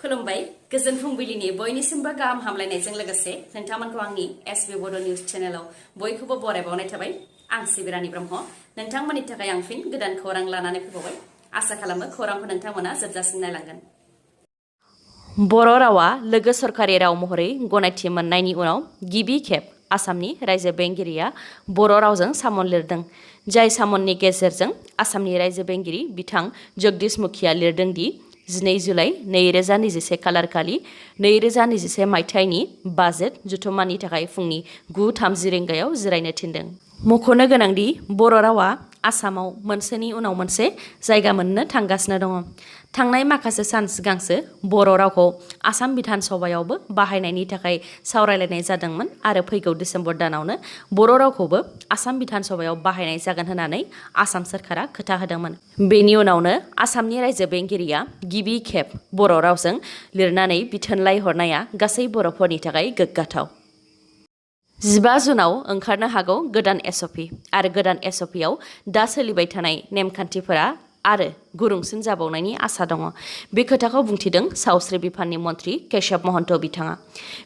खुलुमबाय गोजोन फुंबिलिनि बयनिसिमबो गाहाम हामलायनायजों लोगोसे नोंथांमोनखौ आंनि एसबी बड' निउज चेनेलाव बयखौबो बरायबावनाय थाबाय। आं सिबिरानि ब्रह्म नोंथांमोननि थाखाय आं फिन गोदान खौरां लानानै फैबावबाय। आसा खालामो खौरांखौ नोंथांमोना जोबजासिम नायलांगोन। बर' रावा लोगो सरकारि राव महरै गनायथि मोननायनि उनाव गिबि खेब आसामनि रायजो बेंगिरिया बर' रावजों सामन लिरदों। जाय सामननि गेजेरजों आसामनि रायजो बेंगिरि बिथां जगदीश मुखिया लिरदों दि 12 जुलाइ 2021 खालारखालि 2021 मायथाइनि बाजेट जथुम्मानि थाखाय फुंनि 9:30 रिंगायाव जिरायनो थिनदों। मख'नो गोनांदि बर' रावा आसामाव मोनसेनि उनाव मोनसे जायगा मोननो थांगासिनो दङ। थांनाय माखासे सान सिगांसो बर' रावखौ आसाम बिधान सभायावबो बाहायनायनि थाखाय सावरायलायनाय जादोंमोन आरो फैगौ डिसेम्बर दानावनो बर' रावखौबो आसाम बिधान सभायाव बाहायनाय जागोन होननानै आसाम सोरखारा खोथा होदोंमोन। बेनि उनावनो आसामनि रायजो बेंगिरिया गिबि खेब बर' रावजों लिरनानै बिथोनलाइ हरनाया गासै बर'फोरनि थाखाय गोग्गाथाव। 15 जुनाव ओंखारनो हागौ गोदान एसअपि आरो गोदान एसअपिआव दा सोलिबाय थानाय नेमखान्थिफोरा आरो गुरुंसिन जाबावनायनि आसा दङ। बे खोथाखौ बुंथिदों सावस्रि बिफाननि मन्थ्रि केशव महन्त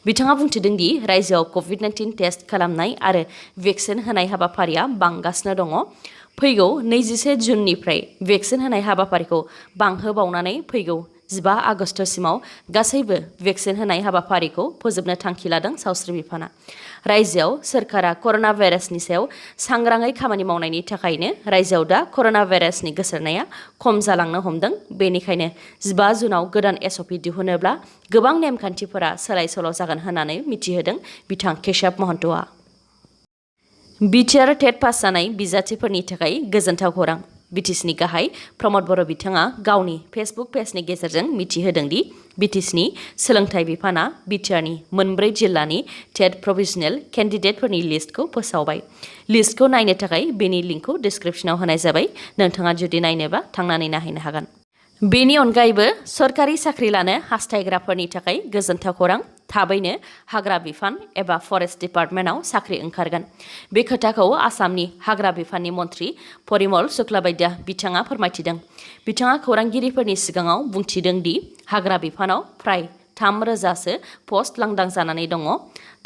बिथाङा बुंथिदों दि रायजोआव कभिड-19 टेस्ट खालामनाय आरो भेक्सिन होनाय हाबाफारिया बांगासिनो दङ। फैगौ 21 जुननिफ्राय भेक्सिन होनाय हाबाफारिखौ बांहोबावनानै फैगौ 15 आगस्तसिमाव गासैबो भेक्सिन होनाय हाबाफारिखौ फोजोबनो थांखि लादों सावस्रि बिफाना। रायजोआव सोरखारा कर'ना भाइरासनि सायाव सांग्राङै खामानि मावनायनि थाखायनो रायजोआव दा कर'ना भाइरासनि गोसारनाया खम जालांनो हमदों। बेनिखायनो 15 जुनाव गोदान एसअपि दिहुनोब्ला गोबां नेमखान्थिफोरा सोलाय सोल' जागोन होननानै मिथिहोदों बिथां केशव महन्तआ। बिटिआर टेट पास जानाय बिजाथिफोरनि थाखाय गोजोनथाव खौरां। बिटिसिनि गाहाय प्रमद बर' बिथाङा गावनि फेसबुक पेजनि गेजेरजों मिथिहोदों दि बिटिसिनि सोलोंथाइ बिफाना बिटिआरनि मोनब्रै जिल्लानि टेट प्रभिजनेल केन्डिडेटफोरनि लिस्टखौ फोसावबाय। लिस्टखौ नायनो थाखाय बेनि लिंकखौ डिस्क्रिप्शनाव होनाय जाबाय। नोंथाङा जुदि नायनोबा थांनानै नायहैनो हागोन। बेनि अनगायैबो सरकारि साख्रि लानो हास्थायग्राफोरनि थाखाय गोजोनथाव खौरां। थाबैनो हाग्रा बिफान एबा फरेस्ट डिपार्टमेन्टआव साख्रि ओंखारगोन। बे खोथाखौ आसामनि हाग्रा बिफाननि मन्थ्रि परिमल शुक्लाबैद्य बिथाङा फोरमायथिदों। बिथाङा खौरांगिरिफोरनि सिगाङाव बुंथिदों दि हाग्रा बिफानाव फ्राय 3,000सो पस्ट लांदां जानानै दङ।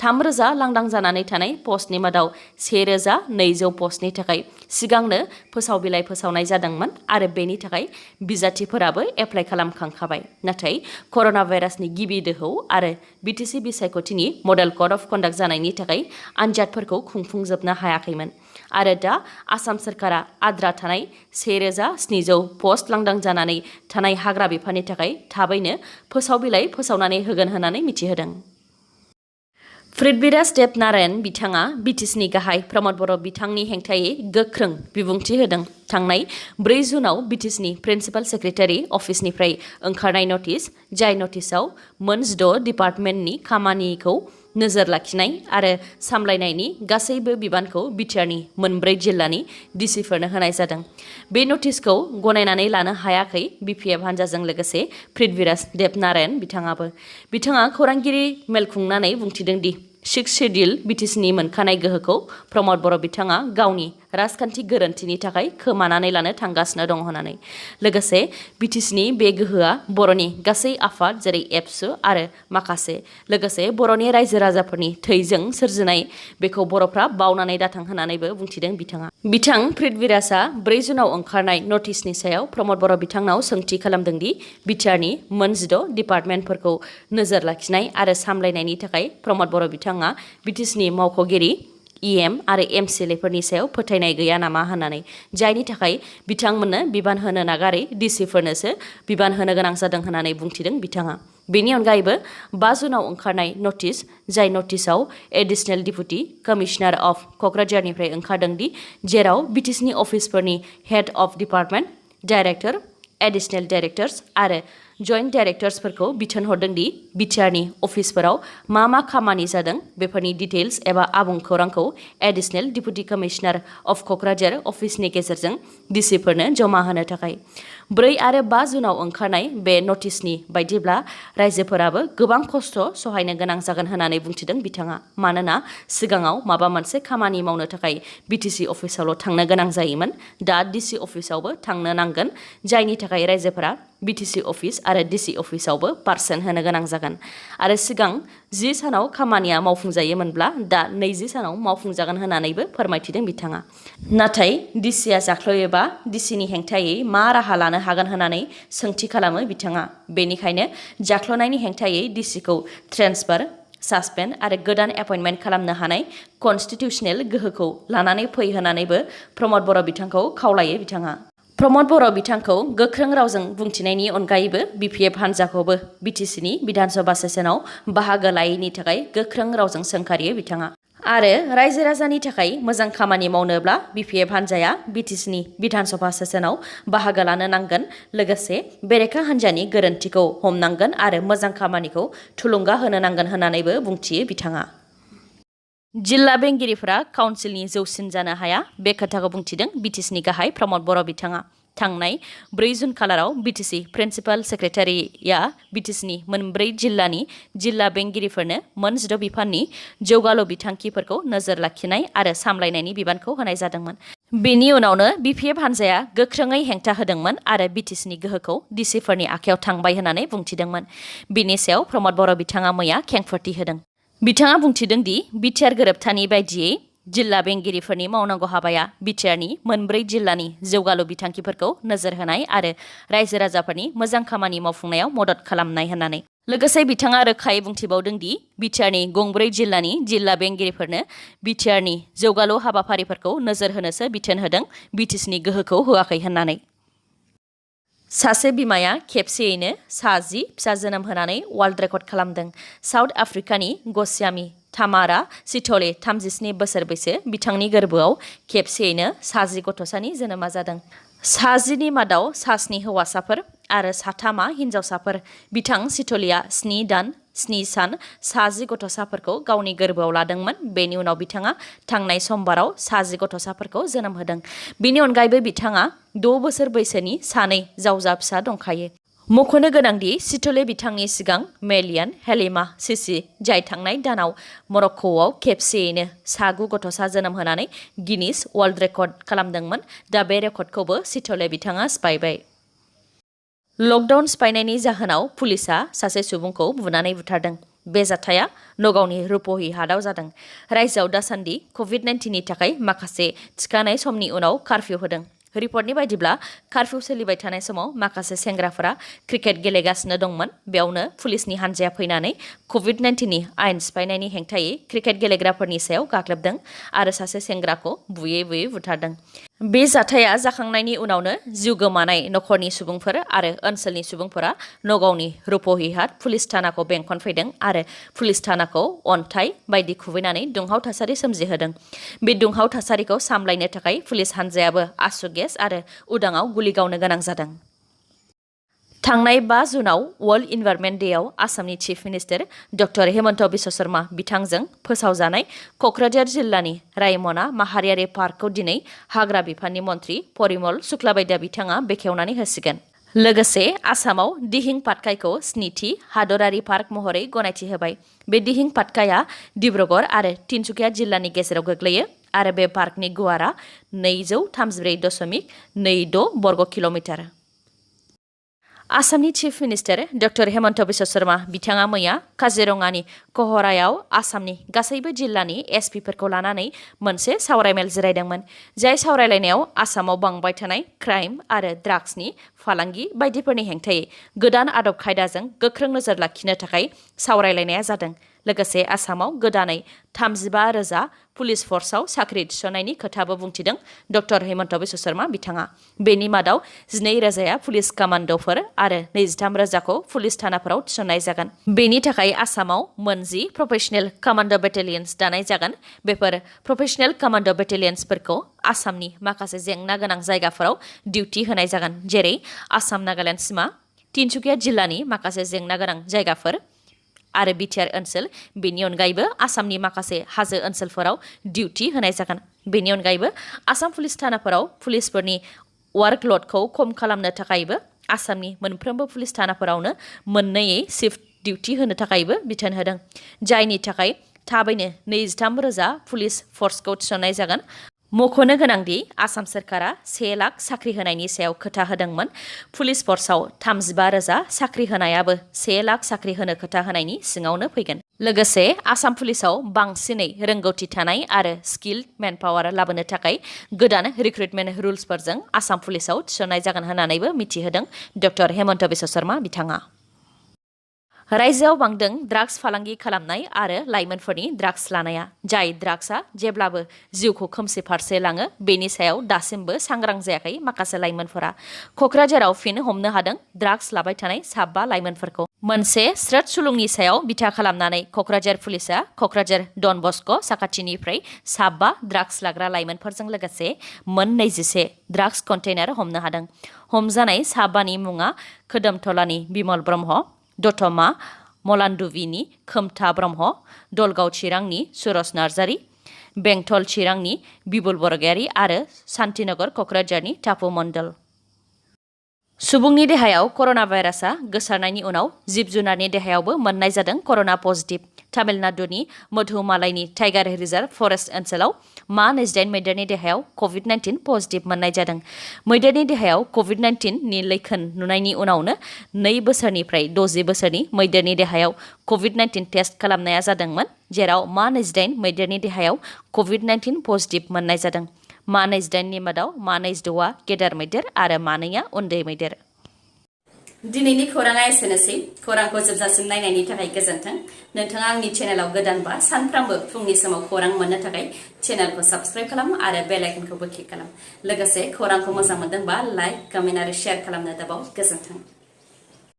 3,000 लांदां जानानै थानाय पस्टनि मादाव 1,200 पस्टनि थाखाय सिगांनो फोसाव बिलाइ फोसावनाय जादोंमोन आरो बेनि थाखाय बिजाथिफोराबो एप्लाइ खालामखांखाबाय। नाथाय कर'ना भाइरासनि गिबि दोहौ आरो बिटिसि बिसायख'थिनि मडेल कड अफ कन्डाक्ट जानायनि थाखाय आनजादफोरखौ खुंफुंजोबनो हायाखैमोन आरो दा आसाम सोरखारा आद्रा थानाय 1,700 पस्ट लांदां जानानै थानाय हाग्रा बिफाननि थाखाय थाबैनो फोसाव बिलाइ फोसावनानै होगोन होननानै मिथिहोदों। पृथ्वीराज देब नारायण बिथाङा बिटिसिनि गाहाय प्रमद बर' बिथांनि हेंथायै गोख्रों बिबुंथि होदों। थांनाय 4 जुनाव बिटिसिनि प्रिन्सिपाल सेक्रेटारि अफिसनिफ्राय ओंखारनाय नटिस, जाय नटिसआव मोन 6 डिपार्टमेन्टनि खामानिखौ नोजोर लाखिनाय आरो सामलायनायनि गासैबो बिबानखौ बिटिआरनि मोनब्रै जिल्लानि डिसिफोरनो होनाय जादों। बे नटिसखौ गनायनानै लानो हायाखै बिपिएफ हान्जाजों लोगोसे पृथ्वीराज देब नारायण बिथाङा खौरांगिरि मेल खुंनानै बुंथिदों दि 6 शेड्युल बिटिसिनि मोनखानाय गोहोखौ प्रमद बर' बिथाङा गावनि राजखान्थि गोरोन्थिनि थाखाय खोमानानै लानो थांगासिनो दं होननानै। लोगोसे बिटिसिनि बे गोहोआ बर'नि गासै आफाद जेरै एबसु आरो माखासे लोगोसे बर'नि रायजो राजाफोरनि थैजों सोरजिनाय, बेखौ बर'फ्रा बावनानै दाथां होननानैबो बुंथिदों बिथाङा। बिथां पृथ्वीराजआ 4 जुनाव ओंखारनाय नटिसनि सायाव प्रमद बर' बिथांनाव सोंथि खालामदों दि बिटिआरनि मोन 6 डिपार्टमेन्टफोरखौ नोजोर लाखिनाय आरो सामलायनायनि थाखाय प्रमद बर' बिथाङा बिटिसिनि मावख'गिरि इएम आरो एमसिएलएफोरनि सायाव फोथायनाय गैया नामा होननानै, जायनि थाखाय बिथांमोननो बिबान होनो नागारै डिसिफोरनोसो बिबान होनो गोनां जादों होननानै बुंथिदों बिथाङा। बेनि अनगायैबो 5 जुनाव ओंखारनाय नटिस, जाय नटिसआव एडिशनेल डिपुटि कमिशनार अफ क'क्राझारनिफ्राय ओंखारदों दि जेराव बिटिसिनि अफिसफोरनि head of department, director, additional directors आरो जइन्ट डाइरेक्टर्सफोरखौ बिथोन हरदों दि बिटिआरनि अफिसफोराव मा खामानि जादों बेफोरनि डिटेल्स एबा आबुं खौरांखौ एडिशनेल डिपुटि कमिशनार अफ क'क्राझार अफिसनि गेजेरजों डिसिफोरनो जमा होनो थाखाय। 4 आरो 5 जुनाव ओंखारनाय बे नटिसनि बायदिब्ला रायजोफोराबो गोबां खस्थ' सहायनो गोनां जागोन होननानै बुंथिदों बिथाङा। मानोना सिगाङाव माबा मोनसे खामानि मावनो थाखाय बिटिसि अफिसावल' थांनो गोनां जायोमोन। दा डिसि अफिसावबो थांनो नांगोन, जायनि थाखाय रायजोफोरा बिटिसि अफिस आरो डिसि अफिसावबो पारसेन्ट होनो गोनां जागोन। आरो सिगां 10 सानाव खामानिया मावफुंजायोमोनब्ला दा 20 सानाव मावफुंजागोन होननानैबो फोरमायथिदों बिथाङा। नाथाय डिसिआ जाख्ल'योबा डिसिनि हेंथायै मा राहा लानो हागोन होननानै सोंथि खालामो बिथाङा। बेनिखायनो जाख्ल'नायनि हेंथायै डिसिखौ ट्रेन्सफार, सासपेन्ड आरो गोदान एपइन्टमेन्ट खालामनो हानाय कनस्टिटिउसनेल गोहोखौ लानानै फै होननानैबो प्रमद बर' बिथांखौ खावलायो बिथाङा। प्रमद बर' बिथांखौ गोख्रों रावजों बुंथिनायनि अनगायैबो बिपिएफ हान्जाखौबो बिटिसिनि बिधान सभा सेसनाव बाहागो लायैनि थाखाय गोख्रों रावजों सोंखारियो बिथाङा। आरो रायजो राजानि थाखाय मोजां खामानि मावनोब्ला बिपिएफ हान्जाया बिटिसिनि बिधान सभा सेसनाव बाहागो लानो नांगोन। लोगोसे बेरेखा हान्जानि गोरोन्थिखौ हमनांगोन आरो मोजां खामानिखौ थुलुंगा होनो नांगोन होननानैबो बुंथियो बिथाङा। जिल्ला बेंगिरिफोरा काउन्सिलनि जौसिन जानो हाया, बे खोथाखौ बुंथिदों बिटिसिनि गाहाय प्रमद बर' बिथाङा। थांनाय 4 जुन खालाराव बिटिसि प्रिन्सिपाल सेक्रेटारिया बिटिसिनि मोनब्रै जिल्लानि जिल्ला बेंगिरिफोरनो मोन 16 बिफाननि जौगालु बिथांखिफोरखौ नोजोर लाखिनाय आरो सामलायनायनि बिबानखौ होनाय जादोंमोन। बेनि उनावनो बिपिएफ हान्जाया गोख्रोङै हेंथा होदोंमोन आरो बिटिसिनि गोहोखौ डिसिफोरनि आखायाव थांबाय होननानै बुंथिदोंमोन। बिनि सायाव प्रमद बर' बिथाङा मैया खेंफोरथि होदों। बिथाङा बुंथिदों दि बिटिआर गोरोबथानि बायदियै जिल्ला बेंगिरिफोरनि मावनांगौ हाबाया बिटिआरनि मोनब्रै जिल्लानि जौगालु बिथांखिफोरखौ नोजोर होनाय आरो रायजो राजाफोरनि मोजां खामानि मावफुंनायाव मदद खालामनाय होननानै। लोगोसे बिथाङा रोखायै बुंथिबावदों दि बिटिआरनि गंब्रै जिल्लानि जिल्ला बेंगिरिफोरनो बिटिआरनि जौगालु हाबाफारिफोरखौ नोजोर होनोसो बिथोन होदों, बिटिसिनि गोहोखौ होआखै होननानै। सासे बिमाया खेबसेयैनो 10 फिसा जोनोम होनानै वार्ल्ड रेकर्ड खालामदों। साउथ आफ्रिकानि गस्यामी तामारा सिथले 37 बोसोर बैसो बिथांनि गोरबोआव खेबसेयैनो 10 गथ'सानि जोनोमा जादों। 10नि मादाव 7 हौवासाफोर आरो 3 हिन्जावसाफोर। बिथां सिथलिया 7 दान 7 सान 10 गथ'साफोरखौ गावनि गोरबोआव लादोंमोन। बेनि उनाव बिथाङा थांनाय समबाराव 10 गथ'साफोरखौ जोनोम होदों। बेनि अनगायैबो बिथाङा 6 बोसोर बैसोनि 2 जावजा फिसा दंखायो। मख'नो गोनांदि सिथले बिथांनि सिगां मेलियान हेलिमा सिसि, जाय थांनाय दानाव मरक्क'आव खेबसेयैनो 9 गथ'सा जोनोम होनानै गिनिस वर्ल्ड रेकर्ड खालामदोंमोन। दा बे रेकर्डखौबो सिथले बिथाङा सिफायबाय। लकडाउन सिफायनायनि जाहोनाव पुलिसआ सासे सुबुंखौ बुनानै बुथारदों। बे जाथाया नगावनि रुपहि हाटआव जादों। रायजोआव दासान्दि कभिड-19नि थाखाय माखासे थिखानाय समनि उनाव कारफिउ होदों। रिपर्टनि बायदिब्ला कारफिउ सोलिबाय थानाय समाव माखासे सेंग्राफोरा क्रिकेट गेलेगासिनो दंमोन। बेयावनो पुलिसनि हान्जाया फैनानै कभिड-19नि आयेन सिफायनायनि हेंथायै क्रिकेट गेलेग्राफोरनि सायाव गाग्लोबदों आरो सासे सेंग्राखौ बुयै बुयै बुथारदों। बे जाथाया जाखांनायनि उनावनो जिउ गोमानाय नखरनि सुबुंफोर आरो ओनसोलनि सुबुंफोरा नगावनि रुपहिहाट पुलिस थानाखौ बेंखनफैदों आरो पुलिस थानाखौ अन्थाइ बायदि खुबैनानै दुंहाव थासारि सोमजिहोदों। बे दुंहाव थासारिखौ सामलायनो थाखाय पुलिस हान्जायाबो आसु गेस आरो उदाङाव गुलि गावनो गोनां जादों। थांनाय 5 जुनाव वर्ल्ड इनभाइरनमेन्ट डेआव आसामनि chief minister doctor Hemant Biswa Sharma बिथांजों फोसावजानाय क'क्राझार जिल्लानि रायमना माहारियारि पार्कखौ दिनै हाग्रा बिफाननि मन्त्रि परिमल शुक्लाबैद्या बिथाङा बेखेवनानै होसिगोन। लोगोसे आसामाव दिहिं पाटकाइखौ 7थि हादरारि पार्क महरै गनायथि होबाय। बे दिहिं पाटकाइआ डिब्रुगड़ आरो तिनसुकिया जिल्लानि गेजेराव गोग्लैयो आरो बे पार्कनि गुवारा 234.26 बर्ग किल'मिटार। आसामनि chief minister doctor Hemant Biswa Sharma बिथाङा मैया काजिरङानि कहरायाव आसामनि गासैबो जिल्लानि एसपिफोरखौ लानानै मोनसे सावरायमेल जिरायदोंमोन। जाय सावरायलायनायाव आसामाव बांबाय थानाय क्राइम आरो ड्राग्सनि फालांगि बायदिफोरनि हेंथायै गोदान आदब खायदाजों गोख्रों नोजोर लाखिनो थाखाय सावरायलायनाया जादों। लोगोसे आसामाव गोदानै 35,000 पुलिस फर्सआव साख्रि थिसननायनि खोथाबो बुंथिदों डक्टर हेमन्त बिश्व शर्मा बिथाङा। बेनि मादाव 12,000 पुलिस कामान्ड'फोर आरो 23,000खौ पुलिस थानाफोराव थिसननाय जागोन। बेनि थाखाय आसामाव 10 प्रफेशनेल कामान्ड' बेटेलियन्स दानाय जागोन। बेफोर प्रफेशनेल कामान्ड' बेटेलियन्सफोरखौ आसामनि माखासे जेंना गोनां जायगाफोराव डिउटि होनाय जागोन, जेरै आसाम नागालेन्ड सिमा, तिनसुकिया जिल्लानि माखासे जेंना गोनां जायगाफोर आरो बिटिआर ओनसोल। बेनि अनगायैबो आसामनि माखासे हाजो ओनसोलफोराव डिउटि होनाय जागोन। बेनि अनगायैबो आसाम पुलिस थानाफोराव पुलिसफोरनि वार्कलडखौ खम खालामनो थाखायबो आसामनि मोनफ्रोमबो पुलिस थानाफोरावनो मोननैयै शिफ्ट डिउटि होनो थाखायबो बिथोन होदों जायनि थाखाय थाबैनो 23,000 पुलिस फर्सखौ थिसननाय जागोन मख'नो गोनांदि आसाम सरकारा 1 लाख साख्रि होनायनि सायाव खोथा होदोंमोन पुलिस फर्सआव 35,000 साख्रि होनायाबो 1 लाख साख्रि होनो खोथा होनायनि सिङावनो फैगोन लोगोसे आसाम पुलिसाव बांसिनै रोंगौथि थानाय आरो स्किल्ड मेनपावार लाबोनो थाखाय गोदान रिक्रुटमेन्ट रुल्सफोरजों आसाम पुलिसाव थिसननाय जागोन होननानैबो मिथिहोदों डक्टर हेमन्त बिश्व शर्मा बिथाङा रायजोआव बांदों ड्राग्स फालांगि खालामनाय आरो लाइमोनफोरनि ड्राग्स लानाया जाय ड्राग्सआ जेब्लाबो जिउखौ खोमसि फारसे लाङो बेनि सायाव दासिमबो सांग्रां जायाखै माखासे लाइमोनफोरा क'क्राझाराव फिन हमनो हादों ड्राग्स लाबाय थानाय 5 लाइमोनफोरखौ मोनसे स्रोत सुलुंनि सायाव बिथा खालामनानै क'क्राझार पुलिसा क'क्राझार डन बस्क' साखाथिनिफ्राय 5 ड्राग्स लाग्रा लाइमोनफोरजों लोगोसे मोन 21 ड्राग्स कन्टेनार हमनो हादों हमजानाय 5नि मुङा खोदोमथलानि बिमल ब्रह्म दतमा मलान्दुविनि खोमथा ब्रह्म दलगाव चिरांनि सुरज नार्जारी बेंटल चिरांनि बिबुल बरगयारी आरो शान्तिनगर क'क्राझारनि टापु मण्डल सुबुंनि देहायाव कर'ना भाइरासआ गोसारनायनि उनाव जिब जुनारनि देहायावबो मोननाय जादों कर'ना पजिटिभ तामिलनाडुनि मधुमालायनि टाइगार रिजार्भ फरेस्ट ओनसोलाव मा 28 मैदेरनि देहायाव कभिड-19 पजिटिभ मोननाय जादों मैदेरनि देहायाव कभिड-19 नि लैखोन नुनायनि उनावनो 2 बोसोरनिफ्राय 60 बोसोरनि मैदेरनि देहायाव कभिड-19 टेस्ट खालामनाया जादोंमोन जेराव मा 28 मैदेरनि देहायाव कभिड-19 पजिटिभ मोननाय जादों मा 28 नि मादाव मा 26आ गेदेर मैदेर आरो मा 2आ उन्दै मैदेर दिनैनि खौराङा एसेनोसै खौरांखौ जोबजासिम नायनायनि थाखाय गोजोन्थों नोंथाङा आंनि चेनेलाव गोदानबा सानफ्रामबो फुंनि समाव खौरां मोननो थाखाय चेनेलखौ साबस्क्राइब खालाम आरो बेल आइकनखौबो क्लिक खालाम लोगोसे खौरांखौ मोजां मोनदोंबा लाइक कमेन्ट आरो शेयार खालामनो दाबाव गोजोन्थों